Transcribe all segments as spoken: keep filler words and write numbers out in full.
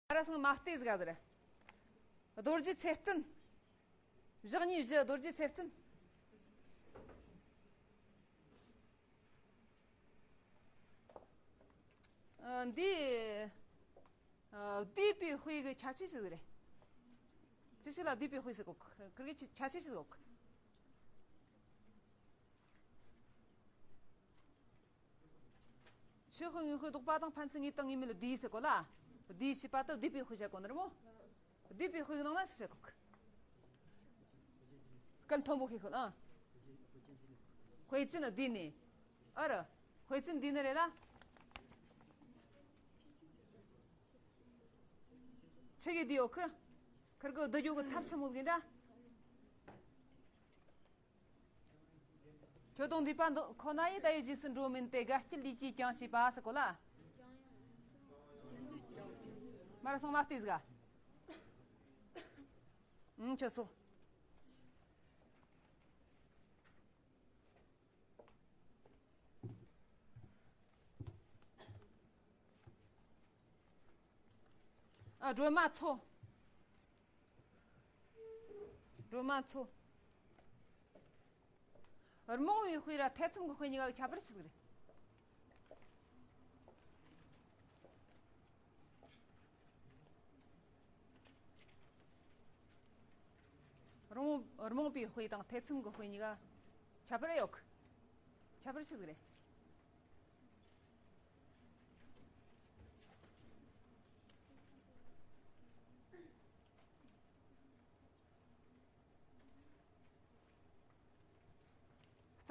ཨ་ར་སོང་མ་བལྟས་ཟིག་ག་ཟེར། རྡོ་རྗེ་ཚེ་བརྟན། ཞག་གཉིས་བཞི་རྡོ་རྗེ་ཚེ་བརྟན། ཨ། འདི། ཨ། བསྡུས་པའི་དཔེ་གི་ཁྱད་ཆོས་ཤིག་རེད། ཅི་ཞིག་ལ་བསྡུས་པའི་དཔེ་ཟེར་གོ། ཁིར་གི་ཁྱད་ཆོས་ཤིག་གོ། ཆོས་དཔེ་དངོས་དཔེ་ལྡོག་པ་དང་ཕན་ཚུན་དངོས་དང་དངོས་མེད་ལ་བསྡུས་ཟེར་གོ་ལ། བསྡུས་ཞེས་པ་དེ་བསྡུས་པའི་དཔེ་བྱ་གོ་ནི་རེད་མོ། བསྡུས་པའི་དཔེ་གི་ནང་ན་ཞིག་ཟེར་གོ། སྐད་མཐོན་པོ་ཤེས་ཤོད་ཨ། དཔེ་ཅན་བསྡུས་ནས། ཨ་ར། དཔེ་ཅན་བསྡུས་ནི་རེད་ལ། ཆི་གི་བསྡུས་ཡོད་ཁི། ཁིར་གི་བསྡུ་རྒྱུ་གི་ཐབས་ཆི་མོ་ཟིག་ཡིན་འདྲ། ཁྱོད་དང་འདུས་པ་འདི་ཁོ་ན་ཡི་ད་ཡི་རྗེས་སུ་འགྲོ་མིན་ཏེ། དགའ་སྐྱིད་ལས་ཀྱིས་ཀྱང་ཞེས་པ་ཟེར་གོ་ལ། མ་ར་སོང་མ་བལྟས་ཟིག་ག་ཨང་། ཁྱོད་སོ། ཨ། སྒྲོལ་མ་མཚོ། སྒྲོལ་མ་མཚོ། རྨོངས་པའི་དཔེ་ར་ཐེ་ཚོམ་གྱི་དཔེ་གཉིས་ཀ་ཁྱད་པར་ཆི་ཟིག་རེད། རྨོངས་རྨོངས་པའི་དཔེ་དང་ཐེ་ཚོམ་གྱི་དཔེ་གཉིས་ཀ་ཁྱད་པར་ཡོད་གི། ཁྱད་པར་ཆི་ཟིག་རེད།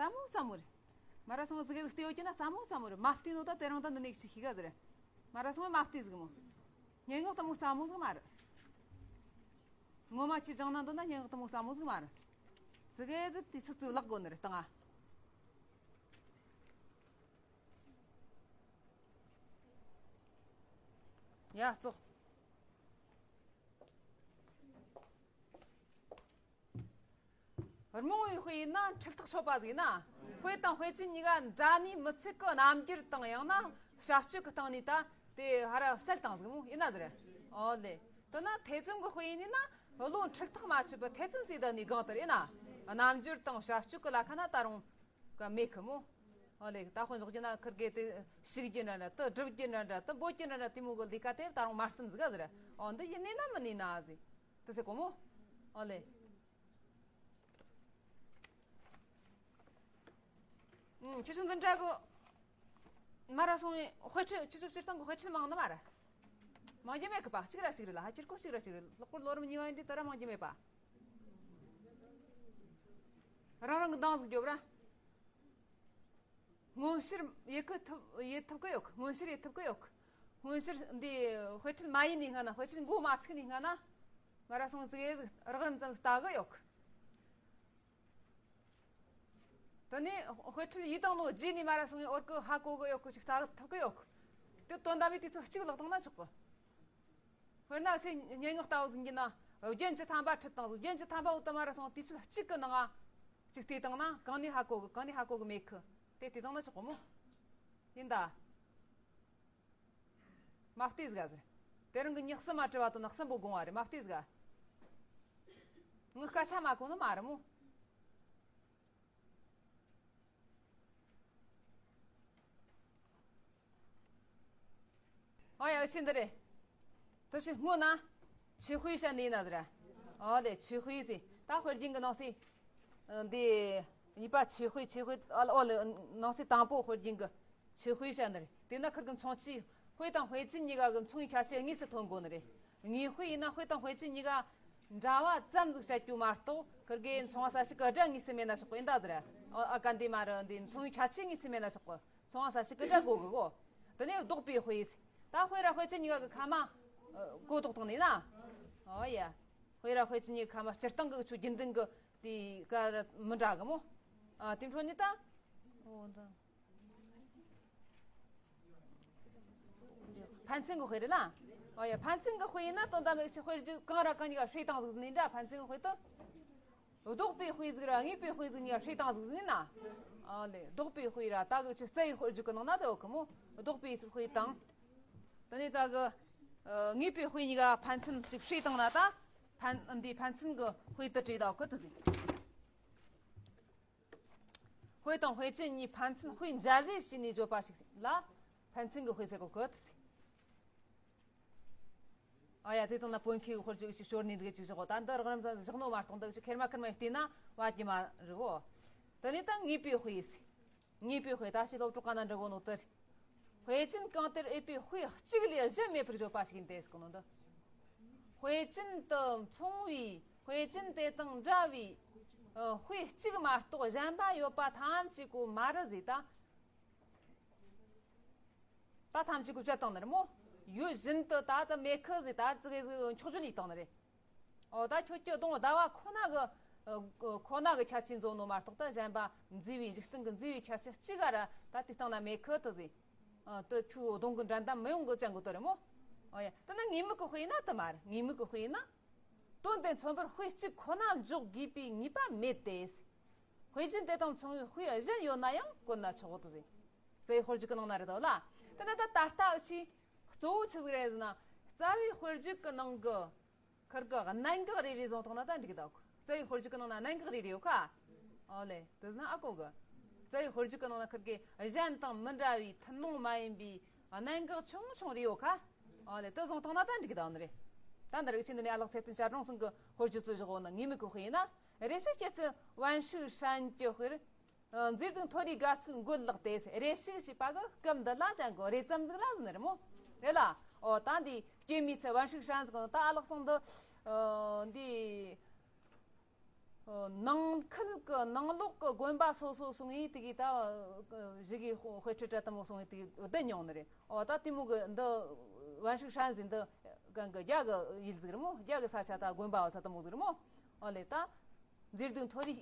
རྩ་མོ་རྩ་མོ་རེད། མ་ར་སོང་ཟིག་གི་བལྟས་ཡོད་ཀྱི་ན་རྩ་མོ་རྩ་མོ་རེད། མ་བལྟས་ནོ་ད་དེ་རིང་ད་འདི་ནས་ཅིག་ཤེས་ག་ཟེར། མ་ར་སོང་མ་བལྟས་ཟིག་མོ། སྙན་ངག་དེ་མོ་རྩ་མོ་ཟིག་མ་རེད། ངོ་མ་ཁྱེད་སྦྱང་ན་འདོད་ན་སྙན་ངག་དེ་མོ་རྩ་མོ་ཟིག་མ་རེད། ཟིག་གི་ཟིག་དུས་ཚོད་ཚོད་ལག་དགོ་ནི་རེད་ད་ང་། ཡ་ཙོག་རྨོངས་པའི་དཔེ་ཡིན་ན་འཁྲུལ་ཐག་ཆོད་པ་ཟིག་ཡིན་ན། དཔེ་དང་དཔེ་ཅན་གཉིས་ཀ་འདྲ་ནི་མི་ཚིག་གི་རྣམ་འགྱུར་དང་ཡང་ན་བྱ་སྤྱོད་ཀྱི་སྟེང་ནས་ད་དེ་ཧ་ར་བསལ་བཏང་ཟིག་མོ་ཡིན་ན་ཟེར། ཨོ་ལེ། དེ་ན་ཐེ་ཚོམ་གྱི་དཔེ་ཡིན་ན་བློ་འཁྲུལ་ཐག་མ་ཆོད་པར་ཐེ་ཚོམ་ཟེར་ད་ནི་གང་ལྟར་ཡིན་ན། རྣམ་འགྱུར་དང་བྱ་སྤྱོད་ཀྱི་ལ་ཁ་ན་ད་རུང་ག་མེད་གི་མོ། ཨོ་ལེ། ད་དཔེ་འཇོག་རྒྱུ་ན་ཁིར་གེ་དེ་ཞིག་རྒྱུ་འདྲ་འདྲ་དེ་སྒྲུབ་རྒྱུ་འདྲ་འདྲ་དེ་འབོད་རྒྱུ་འདྲ་འདྲ་དེ་མོ་གི་ལས་ཀ་དེ་ད་རུང་མ་རྩོམ་ཟིག་ག་ཟེར། ཨོ་འདི་ཡིན་ནི་ན་མིན་ནི་ན་ཟིག་དེ་ཟེར་གོ་མོ། ཨོ་ལེ། ཁྱེད་ཚོ་འདི་འདྲ་གི་མ་ར་སོང་བའི་དཔེ་ཁྲིད། ཁྱེད་ཚོ་སྤྱིར་བཏང་གི་དཔེ་ཁྲིད་མང་ནི་མ་ར། མང་རྒྱུ་མེད་གི་པ། གཅིག་ར་གཅིག་རེད་ལ། ཧ་ཁྱེར་ཀོ་གཅིག་ར་གཅིག་རེད། ལྷག་པར་ལོ་རིམ་གཉིས་པ་ཡིན་དུས་ད་ར་མང་རྒྱུ་མེད་པ། རང་རང་གི་འདང་ཟིག་རྒྱོབ་ར། མངོན་ཤེས་ཡེད་གི་ཐུབ་ཡེད་ཐུབ་གི་ཡོད་གི། མངོན་ཤེས་ཡེད་ཐུབ་གི་ཡོད་གི། མངོན་ཤེས་འདི་དཔེ་ཁྲིད་མ་ཡིན་ནི་སྔ་ན། དཔེ་ཁྲིད་འགོ་མ་ཚུགས་ནི་སྔ་ན། མ་ར་སོང་ཙིག་གེ་ཟིག་རགས་རིམ་ཙམ་ལྟ་གི་ཡོད་གི། དེ་ནས་དཔེ་ཁྲིད་ཡིད་བཏང་ནོ་རྗེས་ནས་མ་ར་སོང་ངས་འོར་གི་ཧ་གོ་གི་ཡོད་གི། ཅིག་ལྟ་ཐུབ་གི་ཡོད་གི། དེ་དོན་དམ་པའི་དུས་ཚོད་གཅིག་ལག་བཏང་ན་ཆོག་གི། དཔེར་ན་ཁྱེད་སྙན་ངག་ལྟ་བུ་ཟིག་ཡིན་ན་རྒྱན་གྱི་ཐམ་པ་ཁྲིད་བཏང་ཟིག། རྒྱན་གྱི་ཐམ་པ་འོ་ད་མ་ར་སོང་དུས་ཚོད་གཅིག་གི་ནང་ང་ཅིག་བལྟས་བཏང་ན་གང་ནས་ཧ་གོ་གི། གང་ནས་ཧ་གོ་གི་མེད་གི། དེ་བལྟས་བཏང་ན་ཆོག་གི་མོ། ཡིན་ད། མ་བལྟས་ཟིག་ག་ཟེར། དེ་རིང་གི་ཉི་གསུམ་མ་བྲི་བ་དོན་གསུམ་པོ་དགོངས་པ་རེད། མ་བལྟས་ཟིག་ག། ངའི་སྐད་ཆ་མ་གོ་ནི་མ་རེད་མོ། ཨོ་ཡ། ཆི་འདི་རེད། དུ་ཆི་སྔོན་ན་ཆོས་དཔེ་བཤད་ནི་ཡིན་ན་ཟེར། ཨོ་ལེ། ཆོས་དཔེ་ཟེར། ད་དཔེ་རྒྱན་གྱི་ནང་གསེས། འདི་གཉིས་པ་ཆོས་དཔེ། ཆོས་དཔེ་ཨོ་ལེ། ནང་གསེས་དང་པོ་དཔེ་རྒྱན་གྱི་ཆོས་དཔེ་བཤད་ནི་རེད། དེ་ན་ཁིར་གི་མཚུངས་ཆོས། དཔེ་དང་དཔེ་ཅན་གཉིས་ཀ་གི་མཚུངས་པའི་ཁྱད་ཆོས་དངོས་སུ་ཐོན་དགོས་ནི་རེད། དངོས་དཔེ་ཡིན་ན་དཔེ་དང་དཔེ་ཅན་གཉིས་ཀ་འདྲ་བ་ཙམ་ཟིག་བཤད་རྒྱུ་མ་གཏོགས། ཁིར་གི་མཚུངས་པ་གསལ་བྱེད་ཀྱི་སྒྲ་དངོས་སུ་མེད་ན་ཆོག་གི་ཡིན་ད་ཟེར། ཨ་ཨ་ག་འདི་མ་རེད། འདི་མཚུངས་པའི་ཁྱད་ཆོས་དངོས་སུ་མེད་ན་ཆོག་གི། མཚུངས་པ་གསལ་བྱེད་ཀྱི་སྒྲ་གོ་གི་གོ། དེ་ནས་ལྡོག་པའི་དཔེ་ཟེར། ད་དཔེ་ར་དཔེ་ཅན་གཉིས་ཀ་གི་ཁ་མ་གོ་ལྡོག་བཏང་ནས་ན། ཨོ་ཡ། དཔེ་ར་དཔེ་ཅན་གཉིས་ཀ་ཁ་མ་སྤྱིར་བཏང་གི་ཆོས་རྒྱུན་ལྡན་གི་དེ་ག་ར་མི་འདྲ་གི་མོ། ཨ་དེ་འཕྲོ་ནི་ད། ཨོ་ད། ཕན་ཚུན་གྱི་དཔེ་རེད་ལ། ཨོ་ཡ། ཕན་ཚུན་གྱི་དཔེ་ཡིན་ན་དོན་དམ་པའི་ཆོས་དཔེ་རྒྱུ་གང་ར་གང་གཉིས་ཀ་ཧྲིལ་བཏང་ཟིག་ནི་འདྲ། ཕན་ཚུན་གྱི་དཔེ་དོ། ལྡོག་པའི་དཔེ་ཟིག་ར་དངོས་པོའི་དཔེ་ཟིག་གཉིས་ཀ་ཧྲིལ་བཏང་ཟིག་ནི་ན། ཨོ་ལེ། ལྡོག་པའི་དཔེ་ར་ད་གི་ཆོས་རྩ་བའི་དཔེ་རྒྱུ་གི་ནང་ན་དེ་འོ་གི་མོ། ལྡོག་པའི་དཔེ་དང་། དེ་ནས་ད་གི་ ཨ། ངེས་པའི་དཔེ་གཉིས་ཀ་ཕན་ཚུན་ཅིག་བསྲེས་བཏང་ན་ད། ཕན་འདིའི་ཕན་ཚུན་གྱི་དཔེ་དུ་བྲིས་དང་གི་དུ་ཟིན། དཔེ་དང་དཔེ་ཅན་གཉིས་ཕན་ཚུན་དཔེ་འབྱར་རེས་བྱས་ནས་བརྗོད་པ་ཞིག་ལ་ཕན་ཚུན་གྱི་དཔེ་ཟེར་གོ་གི་དུ་ཟིན། ཨ་ཡ། དེ་དང་ན་བོད་མཁས་གི་དཔེར་བརྗོད་ཅིག་ཞོར་ནས་འདི་ག་ཅིག་བཞག་གོ། ད་འདི་རགས་རིམ་བཞག་ནོ་མ་གཏོགས་འདི་ཅིག་ཁེར་མ་ཁེར་མ་བལྟས་ན་བ་ཀྱི་མ་རེད་གོ། དེ་ནས་ད་ངེས་པའི་དཔེ་ཟེར། ངེས་པའི་དཔེ་ད་ཕྱི་སློབ་ཕྲུག་ག་ན་འདྲི་གོ་ནོ་དེ་རེད། དཔེ་ཅན་གང་དེར་ཨེ་པའི་དཔེ་གཅིག་ལས་གཞན་མེད་པར་བརྗོད་པ་ཞིག་ཡིན་ཏེ་ཟེར་གོ་ནོ་འདི། དཔེ་ཅན་དུ་མཚུངས་པའི་དཔེ་ཅན་དེ་དང་འདྲ་བའི་ཨ། དཔེ་གཅིག་མ་གཏོགས་གཞན་པ་ཡོད་པ་ཐམས་ཅད་གོ་མ་རེད་ཟེར་ད། ད་ཐམས་ཅད་གོ་བཤད་བཏང་ནི་རེད་མོ། ཡོད་བཞིན་དུ་ད་ད་མེད་ཁི་ཟེར་ད་ཙི་གེ་ཟིག་འཁྱོག་བརྗོད་ཡིས་བཏང་ནི་རེད། ཨོ། ད་ཁྱོད་ཀྱི་གདོང་ཟླ་བ་ཁོ་ན་གི་ཨ། ཁོ་ན་གི་ཁྱད་ཆོས་འཛོམས་ནོ་མ་གཏོགས་ད་གཞན་པ་མཛེས་པའི་འཇིག་རྟེན་གི་མཛེས་པའི་ཁྱད་ཆོས་གཅིག་ག་ར་ད་དེ་སྟེང་ན་མེད་ཁི་དུ་ཟེར། ཨ། དུ་ཁྱོད་གདོང་གི་འགྲན་ཟླ་མི་ཡོང་གི་ཅན་གི་དུ་རེད་མོ། ཨོ་ཡ། དེ་ནི་ངེས་མེད་ཀྱི་དཔེ་ཡིན་ན་དུ་མ་རེད། ངེས་མེད་ཀྱི་དཔེ་ཡིན་ན། དོན་དེ་མཚོན་པར་དཔེ་གཅིག་ཁོ་ན་འཇོག་དགོས་པའི་ངེས་པ་མེད་དེ། དཔེ་ཅན་དེ་དང་མཚུངས་པའི་དཔེ་གཞན་ཡོད་ན་ཡང་བཀོད་ན་ཆོག་གོ་དུ་ཟེར། རྩ་བའི་དཔེར་བརྗོད་ཀྱི་ནང་ན་རེད་དོ་ལ། དེ་ནི་ད་ད་ལྟ་ཅི་གཙོ་བོ་ཆི་ཟིག་རེད་ཟེར་ན། རྩ་བའི་དཔེར་བརྗོད་ཀྱི་ནང་གི་ཁུར་གི་གནད་འགག་རེ་རེ་བཟུང་ཐོག་ན་ད་འགྲིག་གདའ་གོ། རྩ་བའི་དཔེར་བརྗོད་ཀྱི་ནང་ན་གནད་འགག་རེ་རེ་ཡོད་ཁ། ཨོ་ལེ། དེ་ན་ཨ་གོ་གི། རྩ་བའི་དཔེར་བརྗོད་ཀྱི་ནང་ན་ཁུར་གི་གཞན་དང་མི་འདྲ་བའི་ཐུན་མོང་མ་ཡིན་པའི་གནད་འགག་ཆུང་ཆུང་རེ་ཡོད་ཁ། ཨོ་ལེ། དེ་བཟུང་ཐོག་ན་ད་འགྲིག་གདའ་ནི་རེད། ད་འདི་རིགས་ཆེན་འདི་ནས་ཨ་ལགས་ཚེ་བརྟན་ཞབས་དྲུང་ཚང་གི་དཔེར་བརྗོད་ཚོ་བཞག་འོ་ན། ངེས་མེད་ཀྱི་དཔེ་ཡིན་ན། རེ་ཞིག་སྐྱེ་ཚུལ་ཝན་ཧྲི་ཧྲན་གྱི་དཔེར། ཨ། མཛེས་སྡུག་མཐོ་རིས་དགའ་ཚལ་མགོ་ལག་སྟེ། རེ་ཞིག་ཞེས་པ་གི་སྐབས་འདི་ལ་ཅང་གི་རེ་ཙམ་ཟིག་ལ་ཟེར་ནི་རེད་མོ། རེད་ལ། ཨོ། ད་འདི་སྐྱེས་མའི་ཚེ་ཝན་ཧྲི་ཧྲན་ཟེར་གི་ད་ཨ་ལགས་ཚང་འདི། ཨ། འདི། ཨ། ནང་ཁུལ་གི་ནང་ལོགས་གི་དགོན་པ་སོ་སོ་སོང་ངས་དེ་གི་ད་གཞི་གི་དཔེ་ཁྲིད་གྲྭ་དེ་མོ་སོང་ངས་དེ་གི་བསྡད་མྱོང་ནི་རེད། ཨོ། ད་དེ་མོ་གི་འདི་ཝན་ཧྲི་ཧྲན་ཟེར་འདི་གང་གི་རྒྱ་གི་ཡུལ་ཟིག་རེད་མོ། རྒྱ་གི་ས་ཆ་ད་དགོན་པ་བ་ས་དེ་མོ་ཟིག་རེད་མོ། ཨོ་ལེ། ད། མཛེས་སྡུག་མཐོ་རིས་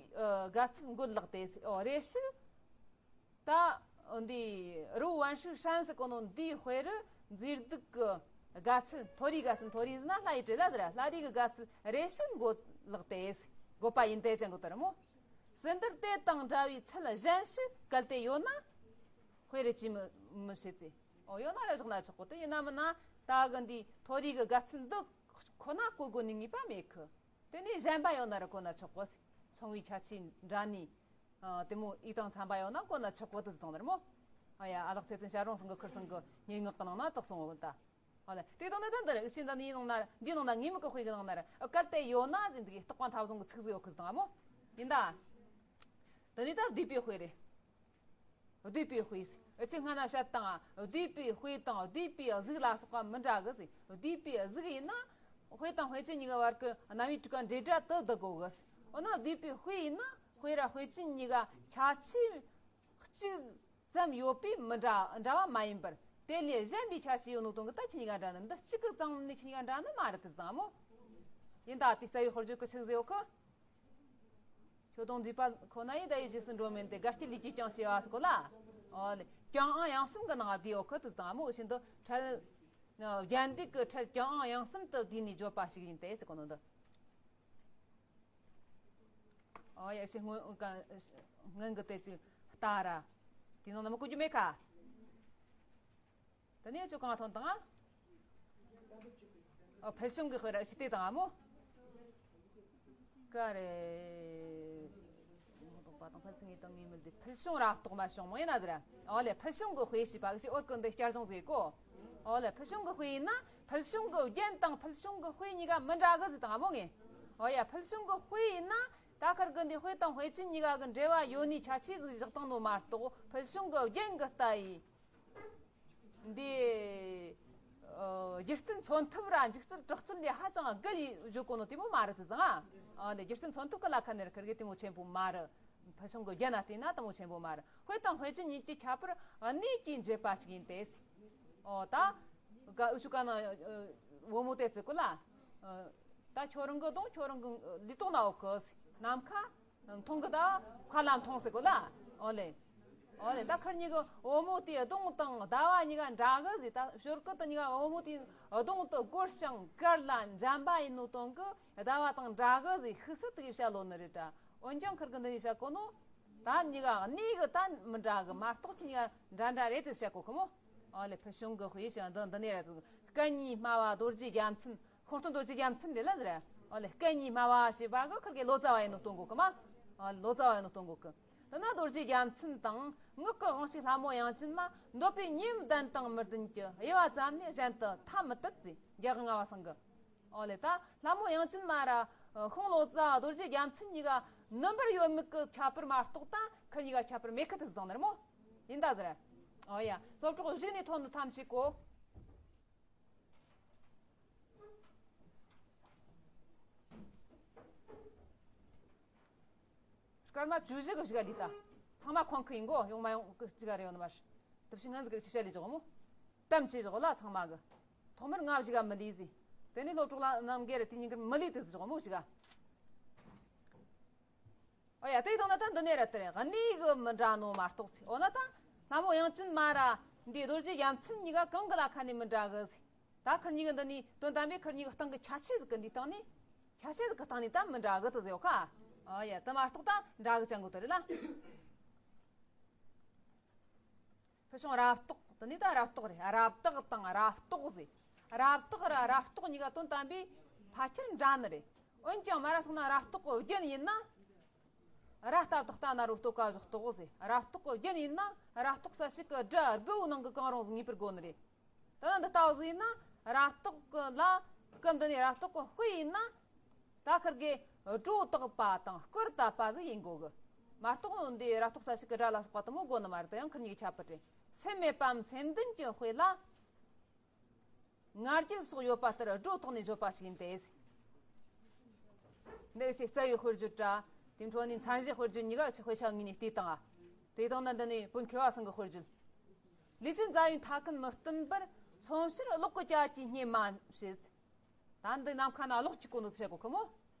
དགའ་ཚལ་མགོ་ལག་སྟེ། ཨོ། རེ་ཞིག་ད་འདི་རུ་ཝན་ཧྲི་ཧྲན་ཟེར་གོ་ནོ་འདིའི་དཔེ་རུ་མཛེས་སྡུག་གི་དགའ་ཚལ། མཐོ་རིས་དགའ་ཚལ། མཐོ་རིས་ཟེར་ན་ལྷ་ཡི་བྲེ་ལ་ཟེར། ལྷ་རིས་གི་དགའ་ཚལ་རེ་ཞིག་མགོ་ལག་སྟེ། དགོད་པ་ཡིན་ཏེ་ཅན་གོ་དར་མོ། ཟིན་དུར་དེ་དང་འདྲ་བའི་ཚལ་གཞན་ཞིག་གལ་ཏེ་ཡོད་ན། དཔེ་རེ་ཅིས་མི་མི་བྱེད་ཚེ། ཨོ། ཡོད་ན་ར་བཞག་ན་ཆོག་གོ། དེ་ཡིན་ན་མིན་ན་ད་གི་འདི་མཐོ་རིས་གི་དགའ་ཚལ་འདི་ཁོ་ན་བཀོད་དགོས་ནི་ངེས་པ་མེད་གི། དེ་ནས་གཞན་པ་ཡོད་ན་ར་བཀོད་ན་ཆོག་གོ། མཚུངས་པའི་ཁྱད་ཆོས་འདྲ་ནི། ཨ། དེ་མོ་ཡིག་དང་འཚམ་པ་ཡོད་ན་བཀོད་ན་ཆོག་གོ་དུ་དང་ནར་མོ། ཨ་ཡ། ཨ་ལགས་ཚེ་བརྟན་ཞབས་དྲུང་ཚང་གི་ཁུར་ཚང་གི་སྙན་ངག་གི་ནང་ན་དག་སོང་བ་ད། ཨ་ལེ། དེ་དང་ནི་ད་འདི་རེད། ཤིང་ད་ནི་ཡིན་ནང་ན་འདི་ནང་ན་ངེས་མེད་ཀྱི་དཔེ་གི་ནང་ན་ར་གལ་ཏེ་ཡོད་ན་ཟེར་འདི་གི་རྟག་པ་མཐའ་བཟུང་གི་ཚིག་ཟིག་ཡོད་གི་དང་མོ། ཡིན་ད། དེ་ནི་ད་བསྡུས་པའི་དཔེ་རེད། བསྡུས་པའི་དཔེ། ཨ། ཅི་སྔ་ན་བཤད་དང་བསྡུས་པའི་དཔེ་དང་བསྡུས་པའི་གཟུགས་ལ་སོགས་པ་མི་འདྲ་གི་ཟེར། བསྡུས་པའི་གཟུགས་ཡིན་ན་དཔེ་དང་དཔེ་ཅན་གཉིས་ཀ་བར་གྱི་རྣམ་དབྱེ་དྲུག་ག་འབྲེལ་སྒྲ་དུ་བསྡུ་དགོས་གི་ཟེར། འོ་ན་བསྡུས་པའི་དཔེ་ཡིན་ན་དཔེ་ར་དཔེ་ཅན་གཉིས་ཀ་ཁྱད་ཆོས་གཅིག་ཙམ་ཡོད་པས་མི་འདྲ་འདྲ་བ་མ་ཡིན་པར། དེ་ལས་གཞན་པའི་ཁྱད་ཆོས་ཡོད་ནོ་དོན་གི་ད་ཁྱེད་གཉིས་ཀ་འདྲ་ནི་འདི་གཅིག་གི་ཙམ་ནི་ཁྱེད་གཉིས་ཀ་འདྲ་ནི་མ་རེད་དེ་ཙང་མོ། ཡིན་ད་དེ་རྩ་བའི་དཔེར་བརྗོད་ཀྱི་ཆི་ཟེར་ཡོད་གི། ཁྱོད་དང་འདུས་པ་ཁོ་ན་ཡི་ད་ཡི་རྗེས་སུ་འགྲོ་མིན་ཏེ། དགའ་སྐྱིད་ལས་ཀྱིས་ཀྱང་ཞེས་པ་སོགས་ལ། ཨོ་ལེ། ཀྱང་ཨང་ཡང་གསུམ་གྱི་ནང་བསྡུས་ཡོད་ཁུ་དུ་དང་མོ་བཞིན་དུ་ཁྲལ། རྒྱན་སྡེབ་ཀྱི་ཁྲལ་ཀྱང་ཨང་ཡང་གསུམ་དུ་བསྡུས་ནས་བརྗོད་པ་ཞིག་ཡིན་ཏེ་ཟེར་གོ་ནོ་འདི། ཨོ་ཡ་ཞེས་སྔོན་སྔོན་གྱི་དེ་ཅིག་ལྟ་ར། དེ་ནང་ན་མོ་གོ་རྒྱུ་མེད་ཁ། ད་ནས་ཅོ་གང་ཐོན་དང་། ཨ། ཕུལ་བྱུང་གི་དཔེ་ར་ཞིག་དེ་དང་མོ། ཀ་རེ། མ་གཏོགས་པ་དང་ཕལ་ཆེར་ངེས་དང་ངེས་མེད་དེ་ཕུལ་བྱུང་ར་གཏོགས་མ་བྱུང་མོ་ཡིན་ན་ཟེར། ཨོ་ལེ། ཕུལ་བྱུང་གི་དཔེ་ཞེས་པ་ཞིག་འོར་ཀུན་འདི་བསྐྱར་བྱུང་ཟེར་གོ། ཨོ་ལེ། ཕུལ་བྱུང་གི་དཔེ་ཡིན་ན་ཕུལ་བྱུང་གི་རྒྱན་དང་ཕུལ་བྱུང་གི་དཔེ་གཉིས་ཀ་མི་འདྲ་གི་ཟེར་དང་མོ་ངེས། ཨོ་ཡ། ཕུལ་བྱུང་གི་དཔེ་ཡིན་ན་ད་ཁར་གི་འདི་དཔེ་དང་དཔེ་ཅན་གཉིས་ཀ་གི་འབྲེལ་བ་ཡོད་ནི་ཁྱད་ཆོས་ཟིག་བཞག་བཏང་ནོ་མ་གཏོགས་ཕུལ་བྱུང་གི་རྒྱན་གི་ལྟ་ཡི། འདི། ཨ། སྒྱུ་རྩལ་མཚོན་ཐབས་ར་འཇིག་རྩལ་གྲགས་རྩལ་ལས་ཧ་ཅང་བརྒལ་ཡི་བརྗོད་གོ་ནོ་དེ་མོ་མ་རེད་དེ་ཟང་། ཨ། འདི་སྒྱུ་རྩལ་མཚོན་ཐབས་ཀྱི་ལ་ཁ་ནས་ཁེར་གི་དེ་མོ་ཆེན་པོ་མ་རེད། ཕུལ་བྱུང་གི་རྒྱན་ན་བལྟས་ན་དེ་མོ་ཆེན་པོ་མ་རེད། དཔེ་དང་དཔེ་ཅན་གཉིས་ཀྱི་ཁྱད་པར་གནས་ཀྱིས་འབྱེད་པ་ཞིག་ཡིན་ཏེ། ཨོ་ད། ག་ཨུ་ཆུ་ག་ན་བུ་མོ་དེ་ཚེ་གོ་ལ། ད་ཁྱོད་རང་གི་གདོང་ཁྱོད་རང་གི་ལུས་ཐོག་ན་འོ་གི་ནམ་མཁའ། མཐོང་གི་ད་ཁ་ལ་མཐོང་ཟེར་གོ་ལ། ཨོ་ལེ། ཨོ་ལེ། ད་ཁར་གཉིས་ཀྱི་བུ་མོ་དེའི་གདོང་དང་ཟླ་བ་གཉིས་ཀ་འདྲ་གི་ཟེར། ད་ཞོར་གི་ད་གཉིས་ཀ་བུ་མོ་དེའི་གདོང་དུ་སྒོར་ཞིང་དཀར་ལ་འཇམ་པ་ཡིན་ནོ་དོན་གི་ཟླ་བ་དང་འདྲ་གི་ཟེར་ཤི་སི་དེ་གི་བཤད་ལོ་ནི་རེད་ད། འོན་ཀྱང་ཁར་གི་འདི་ནས་བཤད་གོ་ནོ། ད་གཉིས་ཀ་གནས་གི་ད་མི་འདྲ་གི་མ་གཏོགས་ཁྱེད་གཉིས་ཀ་འདྲ་འདྲ་རེད་དེ་བཤད་གོ་གི་མོ། ཨོ་ལེ། ཕུལ་བྱུང་གི་དཔེ་ཞིག་འདི་འདི་ནས་རེད། སྐད་གཉིས་སྨྲ་བ་རྡོ་རྗེ་རྒྱལ་མཚན། ཤིང་སྟོན་རྡོ་རྗེ་རྒྱལ་མཚན་རེད་ལ་ཟེར། ཨོ་ལེ། སྐད་གཉིས་སྨྲ་བ་ཞེས་པ་གི་ཁིར་གི་ལོ་ཙཱ་བ་ཡིན་ནོ་སྟོན་གོ་གི་མ། ཨོ་ལོ་ཙཱ་བ་ཡིན་ནོ་སྟོན་གོ་གི། འདི་ན་རྡོ་རྗེ་རྒྱལ་མཚན་དང་ངག་གི་དབང་ཕྱུག་ལྷ་མོ་དབྱངས་ཅན་མ། འདོད་པའི་ཉེ་བའི་བདེན་དང་མི་ལྡན་གྱི། དབྱེ་བ་ཙམ་ལས་གཞན་དུ་ཐ་མི་དད་ཟེར། རྒྱལ་དབང་ལྔ་པ་ཚང་གི། ཨོ་ལེ། ད་ལྷ་མོ་དབྱངས་ཅན་མ་ར་ཤིང་ལོ་ཙཱ་རྡོ་རྗེ་རྒྱལ་མཚན་གཉིས་ཀ་ནོན་པར་ཡོད་མེད་ཀྱི་ཁྱད་པར་མ་གཏོགས་ད་ཁིར་གཉིས་ཀ་ཁྱད་པར་མེད་ཁི་ཐི་ཟིག་དང་ནི་རེད་མོ། ཡིན་ད་ཟེར། ཨོ་ཡ། སློབ་གྲོགས་གཞུག་ནས་ཐོན་ནི་ཐམས་ཅད་གོ། སྐར་མ་བཅུ་བཞི་གི་གཞུག་ག་ལི་ད། ཚང་མ་ཁོང་ཁུ་ཡིན་གོ། ཡོང་མ་ཡོང་གི་གཅིག་ག་རེ་ཡོང་ནི་མ་རེད། དུ་ཕྱི་ངན་ཟིག་གི་ཕྱི་བཤད་ལས་བཞག་མོ། གཏམ་བྱས་བཞག་ལ་ཚང་མ་གི། ཐོག་མར་ང་གཞུག་ག་མི་ལུས་ཟིག་དེ་ནས་སློབ་གྲོགས་ལ་རྣམ་རྒྱལ་རེ་དེ་ཉིན་གི་མི་ལུས་དེ་ཟིག་བཞག་མོ་གཞུག་ག་ཨོ་ཡ། དེ་དང་ན་ད་འདི་ནས་ར་དེ་རེད། གནས་གི་མི་འདྲ་ནོ་མ་གཏོགས་ཚེ། འོ་ན་ད་ལྷ་མོ་དབྱངས་ཅན་མ་ར་འདི་རྡོ་རྗེ་རྒྱལ་མཚན་གཉིས་ཀ་གང་གི་ལ་ཁ་ནས་མི་འདྲ་གི་ཟེར། ད་ཁིར་གཉིས་ཀྱི་འདི་ནས་དོན་དམ་པའི་ཁིར་གཉིས་ཀྱི་སྟེང་གི་ཁྱད་ཆོས་ཟིག་གི་འདི་སྟེང་ནས། ཁྱད་ཆོས་ཟིག་གི་སྟེང་ནས་ད་མི་འདྲ་གི་དེ་ཟེར་ཡོད་ཁ། ཨ་ཡ། དེ་མ་གཏོགས་ད་འདྲ་གི་ཅང་གི་དེ་རེད་ལ། ཕུལ་བྱུང་རབ་རྟོག་དེ་ནས་ད་རབ་རྟོག་རེད། རབ་བཏགས་དང་རབ་རྟོག་ཟེར། རབ་བཏགས་ར་རབ་རྟོག་གཉིས་ཀ་དོན་དམ་པའི་ཕལ་ཆེར་འདྲ་ནི་རེད། འོན་ཀྱང་མ་ར་སོང་ན་རབ་རྟོག་གི་རྒྱན་ཡིན་ན། ར་སྟ་བཏགས་རྟ་ན་རོ་རྟོ་ག་བཞག་རྟོག་ཟེར། རབ་རྟོག་གི་རྒྱན་ཡིན་ན་རབ་རྟོག་ས་ཞིག་གི་སྒྲ་དགུ་བོ་ནང་གི་གང་རུང་ཟིག་ངེས་པར་དགོས་ནི་རེད། ད་ནི་འདི་ལྟ་བུ་ཟིག་ཡིན་ན་རབ་རྟོག་གི་ལ། སྐབས་འདི་ནས་རབ་རྟོག་གི་དཔེ་ཡིན་ན། ད་ཁིར་གི་སྒྲོ་བཏགས་པ་དང་སྐུར་བཏབ་པ་ཟིག་ཡིན་དགོས་གི། མ་གཏོགས་འདི་རབ་རྟོག་ས་ཞིག་གི་སྒྲ་ལ་སོགས་པ་དེ་མོ་དགོས་ནི་མ་རེད། དེ་ཡང་ཁིར་གཉིས་ཀྱི་ཁྱད་པར་རེད། སེམས་མེད་པའམ་སེམས་ལྡན་གྱི་དཔེ་ལ། ང་རྒྱལ་སོགས་ཡོད་པ་ལྟར་སྒྲོ་བཏགས་ནས་བརྗོད་པ་ཞིག་ཡིན་ཏེ། འདི་ཆེ་རྩ་བའི་དཔེར་བརྗོད་དྲ། དེ་འཕྲོ་ནས་མཚན་གཞི་དཔེར་བརྗོད་གཉིས་ཀ་ཆེ་དཔེ་ཆ་ངོས་ནས་བལྟས་དང་། དེ་དང་ན་འདི་ནས་བོད་མཁས་པ་ཚང་གི་དཔེར་བརྗོད། ལུས་ཅན་མཛའ་བའི་མཐའ་ཀུན་མི་བསྟུན་པར། མཚོན་ཕྱིར་གློག་གི་སྐྱ་ཀྱིས་བསྙེན་མ་བྱེད། ད་འདི་ནམ་མཁའ་ན་གློག་གཅིག་གོ་ནོ་ཚེ་གོ་ཁི་མོ།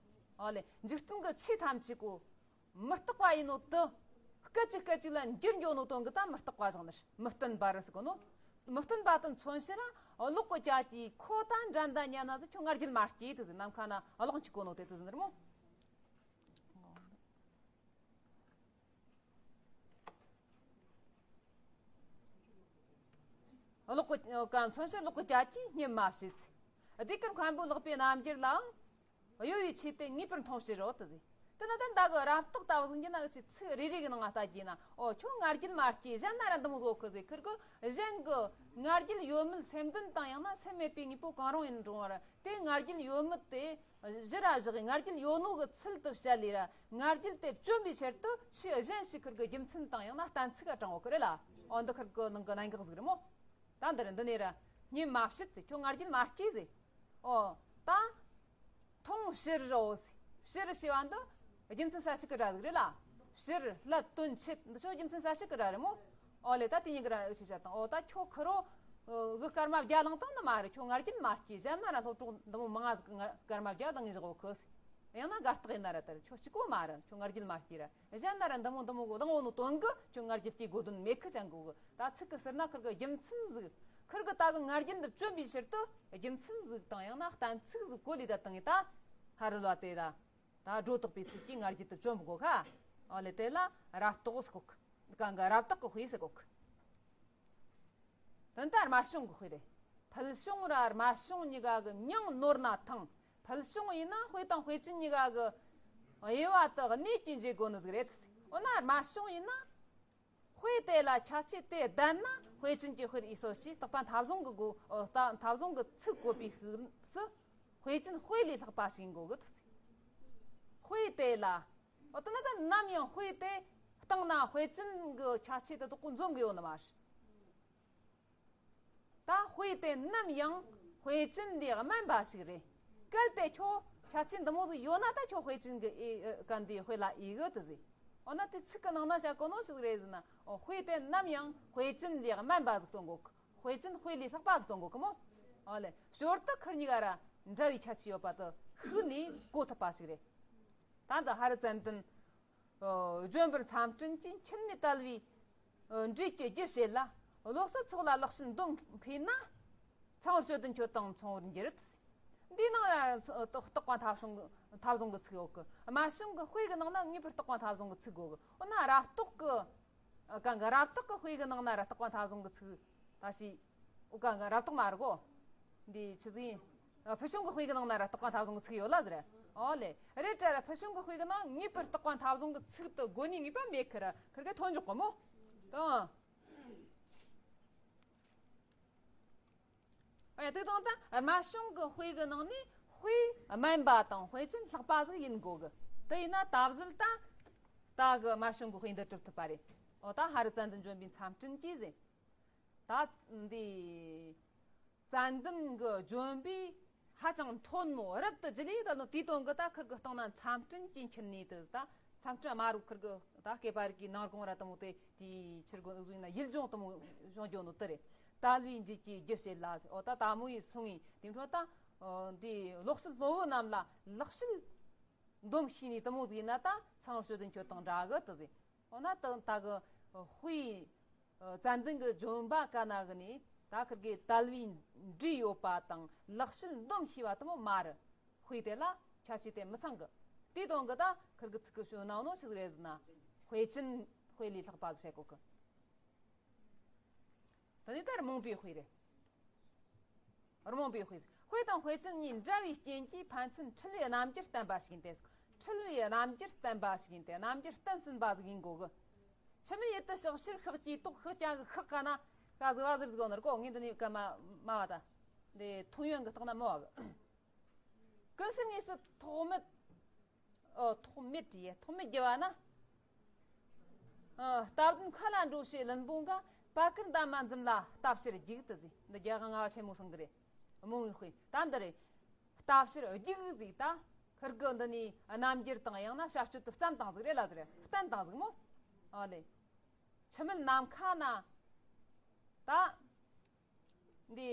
ཨོ་ལེ། འཇིག་རྟེན་གྱི་ཆོས་ཐམས་ཅད་གོ། མི་རྟག་པ་ཡིན་ནོ་དེ། སྐད་ཅིག་སྐད་ཅིག་ལ་འགྱུར་འགྱོ་ནོ་དོན་གི་ད་མི་རྟག་པ་བཞག་ནི་རེད། མི་བསྟུན་པ་རེད་ཟེར་གོ་ནོ། མི་བསྟུན་པ་དེ་མཚོན་ཕྱིར་གློག་གི་སྐྱ་ཀྱིས་ཁོ་ད་འགྲན་ཟླ་ཉན་ན་ཟེར། ཁྱོད་ང་རྒྱལ་མ་སྐྱེས་དེ་ཟེར། ནམ་མཁའ་ན་གློག་གཅིག་གོ་ནོ་དེ་དེ་ཟེར་ནི་རེད་མོ། གློག་གི་ཀ་མཚོན་ཕྱིར་གློག་གི་སྐྱ་ཀྱིས་བསྙེན་མ་བྱེད་ཚེ། ཟློས་གར་མཁན་པོའི་ལག་པའི་རྣམ་འགྱུར་ལའང་གཡོ་བའི་ཆོས་དེ་ངེས་པར་མཐོང་ཕྱིར་རོ་དེ་ཟེར། དེ་ན་ད་འདི་གི་རབ་རྟོག་ལྟ་བུ་ཟིག་ཡིན་ན་ཆི་ཚིག་རེ་རེ་གི་ནང་ང་ལྟ་རྒྱུ་ན། ཨོ་ཁྱོད་ང་རྒྱལ་མ་སྐྱེས། གཞན་ན་ར་འདི་མོ་བཟོ་ཁི་ཟེར། ཁིར་གི་གཞན་གི་ང་རྒྱལ་ཡོད་མེད་སེམས་ལྡན་དང་ཡང་ན་སེམས་མེད་པའི་དངོས་པོ་གང་རུང་ཡིན་རུང་བར། དེ་ང་རྒྱལ་ཡོད་མེད་དེ་གཞི་ར་བཞག་གི། ང་རྒྱལ་ཡོད་ནོ་གི་ཚུལ་དུ་བཤད་ལས་ར། ང་རྒྱལ་དེ་བཅོམ་པའི་ཕྱིར་དུ་ཆོས་གཞན་ཞིག་ཁིར་གི་རྒྱུ་མཚན་དང་ཡང་ན་གཏན་ཚིགས་ག་དྲངས་ཡོད་ཁི་རེད་ལ། ཨོ་འདི་ཁིར་གི་ནང་གི་གནད་འགག་ཟིག་རེད་མོ། ད་འདིར་འདི་ནས་ར་བསྙེན་མ་བྱེད་ཟེར། ཁྱོད་ང་རྒྱལ་མ་སྐྱེས་ཟེར། ཨོ་ད་མཐོང་ཕྱིར་རོ་ཟེར། ཕྱིར་ཞེས་པ་འདི་རྒྱུ་མཚན་གསལ་བྱེད་ཀྱི་སྒྲ་ཟིག་རེད་ལ། ཕྱིར་སླད་དོན་ཆེད་འདི་ཆོ་རྒྱུ་མཚན་གསལ་བྱེད་ཀྱི་སྒྲ་རེད་མོ། ཨོ་ལེ། ད་དེ་གཉིས་ཀྱི་ར་རིགས་ཤིག་བྱ་དང་། ཨོ་ད་ཁྱོད་ཁི་རོ་གི་སྐར་མ་བརྒྱ་བླངས་བཏང་ནི་མ་རེད། ཁྱོད་ང་རྒྱལ་མ་སྐྱེས། གཞན་ན་ར་སློབ་གྲོགས་འདི་མོ་མང་ང་ཟིག་གི་སྐར་མ་བརྒྱ་བླངས་ངེས་བཞག་གོ་ཁི་ཟེར། ཡང་ན་དགའ་རྟགས་ཡིན་ན་ར་དེར་ཁྱོད་གཅིག་པོ་མ་རེད། ཁྱོད་ང་རྒྱལ་མ་སྐྱེས་ར། གཞན་ན་ར་འདི་མོ་འདི་མོ་གི་བླངས་འོ་ནོ་དོན་གི་ཁྱོད་ང་རྒྱལ་སྐྱེ་དགོས་དོན་མེད་ཁི་ཅང་གོ་གི། ད་ཚིག་གི་ཟུར་ན་ཁིར་གི་རྒྱུ་མཚན་ཟིག་ཁིར་གི་ད་གི་ང་རྒྱལ་འདི་བཅོམ་པའི་ཕྱིར་དུ་རྒྱུ་མཚན་ཟིག་དང་ཡང་ན་གཏན་ཚིགས་ཟིག་གོ་ལས་ད་བཏང་ངེ་ད། ཧ་རི་ལ་དེ་ད་ད་སྒྲོ་བཏགས་པའི་ཚིག་གིས་ང་རྒྱལ་དུ་བཅོམ་དགོས་ཁ། ཨོ་ལེ། དེ་ལ་རབ་རྟོག་ཟེར་གོ་གི། གང་གི་རབ་རྟོག་གི་དཔེ་ཟེར་གོ་གི། དོན་དག་རྨད་བྱུང་གི་དཔེ་རེད། ཕུལ་བྱུང་ར་རྨད་བྱུང་གཉིས་ཀ་གི་མྱིང་ནོར་ན་ཐང་། ཕུལ་བྱུང་ཡིན་ན་དཔེ་དང་དཔེ་ཅན་གཉིས་ཀ་གི་དབྱེ་བ་དག་གནས་ཀྱིས་འབྱེད་དགོས་ནི་ཟིག་རེད། འོ་ན་རྨད་བྱུང་ཡིན་ན། དཔེ་དེ་ལ་ཁྱད་ཆོས་དེ་ལྡན་ན་དཔེ་ཅན་གྱི་དཔེར་ཡིན་སོ་ཞེས་རྟག་པ་མཐའ་བཟུང་གི་གོ། ཨོ་ད་མཐའ་བཟུང་གི་ཚིག་བཀོད་པའི་ཤུགས་སུ་དཔེ་ཅན་དཔེ་ལས་ལྷག་པ་ཞིག་ཡིན་དགོས་གི། དཔེ་དེ་ལ། ཨོ་དེ་ན་ད་ནམ་ཡང་དཔེ་དེ་སྟེང་ན་དཔེ་ཅན་གྱི་ཁྱད་ཆོས་དེ་དག་གོ་འཛོམས་གི་ཡོད་ནི་མ་རེད། ད་དཔེ་དེ་ནམ་ཡང་དཔེ་ཅན་ལས་དམན་པ་ཞིག་རེད། གལ་ཏེ་ཁྱོད་ཁྱད་ཆོས་འདི་མོ་ཟིག་ཡོད་ན་ད་ཁྱོད་དཔེ་ཅན་གྱི་ཨེ་ཨེ་ག་འདི་དཔེ་ལ་ཨེ་གི་དེ་ཟིག་འོ་ན་དེ་ཚིག་གི་ནང་ན་བྱ་གོ་ནོ་ཞིག་རེད་ཟེར་ན། ཨོ་དཔེ་དེ་ནམ་ཡང་དཔེ་ཅན་ལས་དམན་པ་ཟིག་སྟོན་གོ་གི། དཔེ་ཅན་དཔེ་ལས་ལྷག་པ་ཟིག་སྟོན་གོ་གི་མོ། ཨོ་ལེ། ཞོར་དུ་ཁིར་གཉིས་ཀ་ར་འདྲ་བའི་ཁྱད་ཆོས་ཡོད་པ་དེ་ཤུགས་ནས་གོ་ཐུབ་པ་ཞིག་རེད། ད་འདི་ཧ་རི་ཙན་དན། ཨོ་ལྗོན་པར་མཚམས་སྤྲིན་གྱི་མཆུ་ནས་བལྟས་པའི། ཨོ་འབྲས་ཀྱི་རྒྱུ་བྱེད་ལ། བློ་གསལ་ཚོགས་ལ་ལེགས་བཤད་མདོ་མཁས་ན། ཚངས་པར་སྤྱོད་དུ་འཁྱོད་དང་མཚུངས་པར་འགྱུར། འདིའི་ནང་ལ་རྟག་པ་མཐའ་བཟུང་གི་མཐའ་བཟུང་གི་ཚིག་ཡོད་གི། རྨད་བྱུང་གི་དཔེ་གི་ནང་ན་ངེས་པར་རྟག་པ་མཐའ་བཟུང་གི་ཚིག་དགོས་གི། འོ་ན་རབ་རྟོག་གི། གང་གི་རབ་རྟོག་གི་དཔེ་གི་ནང་ན་ར་རྟག་པ་མཐའ་བཟུང་གི་ཚིག་ད་ཞིག་ཨུ་ཀ་ང་རབ་རྟོག་མ་རེད་གོ། འདི་ཆི་ཟིག་ཡིན། ཨ། ཕུལ་བྱུང་གི་དཔེ་གི་ནང་ན་ར་རྟགས་པ་མཐའ་བཟུང་གི་ཚིག་ཡོད་ལ་ཟེར། ཨོ་ལེ། རེད་དྲ་ར་ཕུལ་བྱུང་གི་དཔེ་གི་ནང་ངེས་པར་རྟགས་པ་མཐའ་བཟུང་གི་ཚིག་དེ་དགོས་ནི་ངེས་པ་མེད་ཁི་ར་ཁིར་གེ་ཐོན་འཇོག་གི་མོ། དང་། ཨ་ཡ། དེ་དང་ད་རྨད་བྱུང་གི་དཔེ་གི་ནང་ནས་དཔེ་དམན་པ་དང་དཔེ་ཅན་ལྷག་པ་ཟིག་ཡིན་དགོས་གི། དེ་ཡིན་ན་ད་གཟོད་ད་ད་གི་རྨད་བྱུང་གི་དཔེ་འདི་གྲུབ་ཐུབ་པ་རེད། ཨོ། ད་ཕ་རི་ཙན་དན་ལྗོན་པའི་མཚམས་སྤྲིན་གྱིས་ཟེར། ད་འདི་ཙན་དན་གྱི་ལྗོན་པའི་ཧ་ཅང་མཐོན་མོ་རབ་ཏུ་ལྗིད་ལས་ད་ནོ། དེའི་དོན་གྱི་ད་ཁིར་གི་སྟེང་ན་མཚམས་སྤྲིན་གྱི་འཁྱིལ་ནས་དེ་ད་མཚམས་སྤྲིན་དམའ་རུ་ཁིར་གི་ད་སྐེད་པ་རིག་གི་ནང་གོང་ར་དེ་མོ་དེ་དེའི་ཕྱིར་གོ་ཟུག་ཡིན་ན་ཡིད་འབྱུང་དེ་མོ་འབྱུང་རྒྱུ་ནོ་དེ་རེད། དལ་བུའི་འགྱིག་གིས་རྒྱུ་བྱེད་ལ། ཨོ། ད་དལ་མོ་ཡི་སོང་ངི་དེ་འཕྲོ་ད་འདི་ལོག་སྲིད་སློབ་བུ་རྣམས་ལ་ལེགས་བཤད་འདོམས་ཤེས་ནི་དེ་མོ་ཟིག་ཡིན་ན་ད་ཚངས་དཔྱོད་ལྡན་ཁྱོད་དང་འདྲ་གི་དེ་ཟིག། འོ་ན་ད་ད་གི་དཔེ་ཙན་དན་གྱི་ལྗོན་པ་ག་ན་གི་ནས་ད་ཁིར་གི་དལ་བུའི་འབྲས་ཡོད་པ་དང་ལེགས་བཤད་འདོམས་ཤེས་པ་དེ་མོ་མ་རེད། དཔེ་དེ་ལ་ཁྱད་ཆོས་དེ་མི་ཚང་གི། དེའི་དོན་གི་ད་ཁིར་གི་ཚིག་གི་ཞུ་ནང་ནོ་ཆི་ཟིག་རེད་ཟེར་ན། དཔེ་ཅན་དཔེ་ལས་ལྷག་པ་ཟིག་བཤད་གོ་གི། ད་ནི་ད་རྨོངས་པའི་དཔེ་རེད། རྨོངས་པའི་དཔེ། དཔེ་དང་དཔེ་ཅན་གཉིས་འདྲ་བའི་རྐྱེན་གྱིས་ཕན་ཚུན་འཁྲིལ་བའི་རྣམ་འགྱུར་བསྟན་པ་ཞིག་ཡིན་ཏེ། འཁྲིལ་བའི་རྣམ་འགྱུར་བསྟན་པ་ཞིག་ཡིན་ཏེ། རྣམ་འགྱུར་བསྟན་ཟིན་པ་ཟིག་ཡིན་དགོས་གི། འཆི་མེད་ཡུལ་དུ་གཤེགས་ཕྱིར་ཤཱཀྱའི་ཏོག། ཤཱཀྱ་གི་ཤཱཀ་ག་ན་ག་ཟིག་བ་ཟིག་ཟིག་ནི་ར་གོ། ངས་འདི་ནས་ག་མ་མ་བ་ད། འདི་ཐུང་ཡོན་གི་རྟགས་ན་མོ་བ་གི། ཀུན་གསལ་དངོས་སུ་ཐོགས་མེད། ཨོ། ཐོགས་མེད་ཀྱི་ཐོགས་མེད་རྒྱུ་བ་ན། ཨ། རྟ་བདུན་མཁའ་ལ་འགྲོ་ཞེས་བླུན་པོ་འགའ། བར་སྐུར་འདབ་མ་འཛུམ་ལ་ལྟ་ཕྱིར་རྒྱུག་དེ་ཟེར། འདི་རྒྱ་གར་ང་བ་ཆེན་མོ་སང་གི་རེད། རྨོངས་པའི་དཔེ་ད་འདི་རེད། ལྟ་ཕྱིར་རྒྱུག་ཟེར། ད་ཁིར་གི་འདི་ནས་རྣམ་འགྱུར་དང་ཡང་ན་བྱ་སྤྱོད་དུ་བསྟན་བཏང་ཟིག་རེད་ལ་ཟེར། བསྟན་བཏང་ཟིག་མོ། ཨ་ལེ། འཆི་མེད་ནམ་མཁའ་ན། ད། འདི།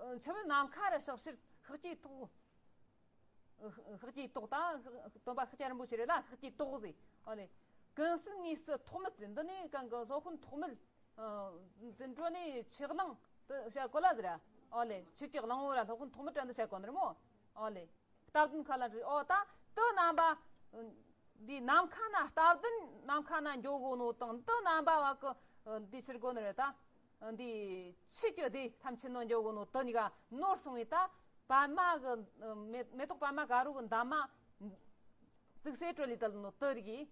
ཨ། འཆི་མེད་ནམ་མཁའ་རུ་གཤེགས་ཕྱིར་ཤཱཀྱའི་ཏོག། ཤཱཀྱའི་ཏོག་དང་སྟོན་པ་ཤཱཀྱ་རིན་པོ་ཆེ་རེད་ལ། ཤཱཀྱའི་ཏོག་ཟེར། ཨོ་ལེ། ཀུན་གསལ་དངོས་སུ་ཐོགས་མེད་ཟེར། འདི་ནས་གང་གི་སློབ་དཔོན་ཐོགས་མེད། ཨ། འདི་འཕྲོ་ནས་ཆོས་གླིང་དུ་བྱ་གོ་ལ་ཟེར། ཨོ་ལེ། ཆོས་ཀྱི་གླིང་བོ་ར་སློབ་དཔོན་ཐོགས་མེད་དྲན་དུ་བྱ་གོ་ནི་རེད་མོ། ཨོ་ལེ། རྟ་བདུན་མཁའ་ལ་འགྲོ། ཨོ། ད་དེ་རྣམ་པ། འདི་ནམ་མཁའ་ན་རྟ་བདུན་ནམ་མཁའ་ན་འགྲོ་གོ་ནོ་དང་དེ་རྣམ་པ་བ་གི་འདི་ཕྱིར་གོ་ནི་རེད་ད། འདི་ཆོས་ཀྱི་སྡེ་ཐམས་ཅད་ནང་འགྲོ་གོ་ནོ་དེ་གཉིས་ཀ་ནོར་སོང་བས་ད་པདྨ་གི་མེ་མེ་ཏོག་པདྨ་དཀར་པོ་གི་འདབ་མ་བཙུགས་སེ་གྲོལ་ལི་དལ་ནོ་དེ་རིགས།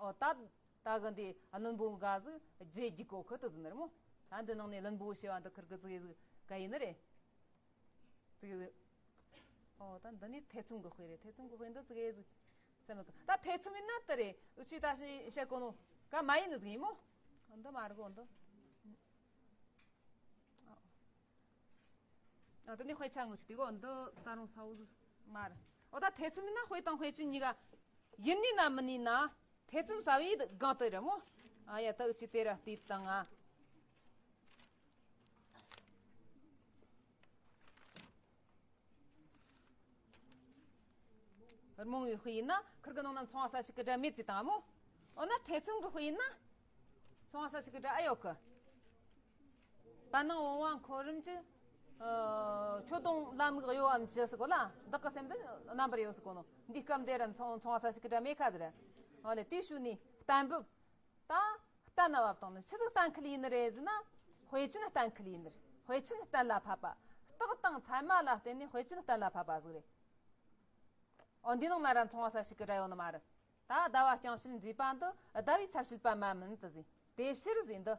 ཨོ། ད་ད་གི་འདི་བླུན་པོ་འགའ་ཟིག་རྗེས་རྒྱུག་གོ་ཁི་དེ་ཟིག་ནི་རེད་མོ། ད་འདི་ནང་ནས་བླུན་པོ་ཞེས་པ་འདི་ཁིར་གི་ཟིག་ཟིག་ག་ཡིན་ནི་རེད། དེ། ཨོ། ད་འདི་ནི་ཐེ་ཚོམ་གི་དཔེ་རེད། ཐེ་ཚོམ་གི་དཔེ་འདི་ཙི་གེ་ཟིག་སེམས་མི་ཁ། ད་ཐེ་ཚོམ་ཡིན་ན་དེ་རེད། འུ་ཆོས་ད་ཞིག་བཤད་གོ་ནོ་ག་མ་ཡིན་ནི་ཟིག་ཡིན་མོ། འདི་མ་རེད་གོ་འདི། ཨ། འདི་ནི་དཔེ་ཆ་ངོ་ཆུ་དེ་གོ་འདི་ད་རུང་ས་བོ་ཟིག་མ་རེད། ཨོ། ད་ཐེ་ཚོམ་ཡིན་ན་དཔེ་དང་དཔེ་ཅན་གཉིས་ཀ་ཡིན་ནི་ན་མིན་ནི་ན། ཐེ་ཚོམ་ཟ་བའི་སྒང་དེ་རེད་མོ། ཨ་ཡ། ད་འུ་ཆོས་དེ་ར་བལྟས་དང་ང་། རྨོངས་པའི་དཔེ་ཡིན་ན་ཁིར་གི་ནང་ན་མཚུངས་པ་གསལ་བྱེད་ཀྱི་སྒྲ་མེད་ཅེས་དང་མོ། འོ་ན་ཐེ་ཚོམ་གྱི་དཔེ་ཡིན་ན་མཚུངས་པ་གསལ་བྱེད་ཀྱི་སྒྲ་ཨེ་ཡོད་གི། པ་ནང་བུང་བ་འཁོར་རིམ་གྱི། ཨ། ཁྱོད་གདོང་ལ་དམིགས་གཡོ་བའམ་ཅི་ཟེར་གོ་ལ། བདག་གི་སེམས་འདི་རྣམ་པར་གཡོ་ཟེར་གོ་ནོ། འདིའི་སྐབས་འདི་ར་མཚུངས་མཚུངས་པ་གསལ་བྱེད་ཀྱི་སྒྲ་མེད་ཁ་ཟེར། འོ་ལེ། དེའི་ཤུལ་ནས་གཏན་འབེབས། ད་གཏན་ལ་བབ་བཏང་ནི་ཆི་ཟིག་གཏན་འཁེལ་ཡིན་ནི་རེད་ཟེར་ན། དཔེ་ཅན་གཏན་འཁེལ་ཡིན་ནི་རེད། དཔེ་ཅན་གཏན་ལ་ཕབ་པ། རྟགས་དང་ཚད་མ་ལ་བརྟེན་ནས་དཔེ་ཅན་གཏན་ལ་ཕབ་པ་ཟིག་རེད། འོ། འདི་ནང་ན་ར་མཚུངས་པ་གསལ་བྱེད་ཀྱི་སྒྲ་ཡོད་ནི་མ་རེད། ད་ཟླ་བ་རྐྱང་ཕྱེད་འདྲེས་པ་འདི་ཟླ་བའི་ཚར་གཅོད་པ་མ་མིན་དུ་ཟེར། དེ་ཕྱིར་ཟེར་འདི།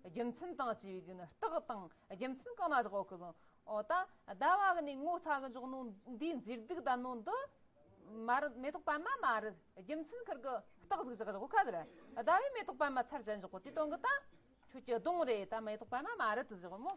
རྒྱུ་མཚན་དང་བཅས་པའི་རྟགས་དང་རྒྱུ་མཚན་གང་ན་བཞག་གོ་གི་ཟེར། འོ། ད་ཟླ་བ་གི་ནི་ངོ་ཚ་གི་འཇོག་ནོ་འདིའི་མཛེས་སྡུག་ལྡན་ནོ་འདི། མ་རེད། མེ་ཏོག་པདྨ་མ་རེད། རྒྱུ་མཚན་ཁིར་གི་རྟགས་ཟིག་བཞག་བཞག་གོ་ཁ་ཟེར། ཟླ་བའི་མེ་ཏོག་པདྨ་ཚར་ཅན་བཞག་གོ། དེ་དོན་གི་ད་ཁྱོད་ཀྱི་གདོང་རེད། ད་མེ་ཏོག་པདྨ་མ་རེད་དུ་བཞག་གོ་མོ།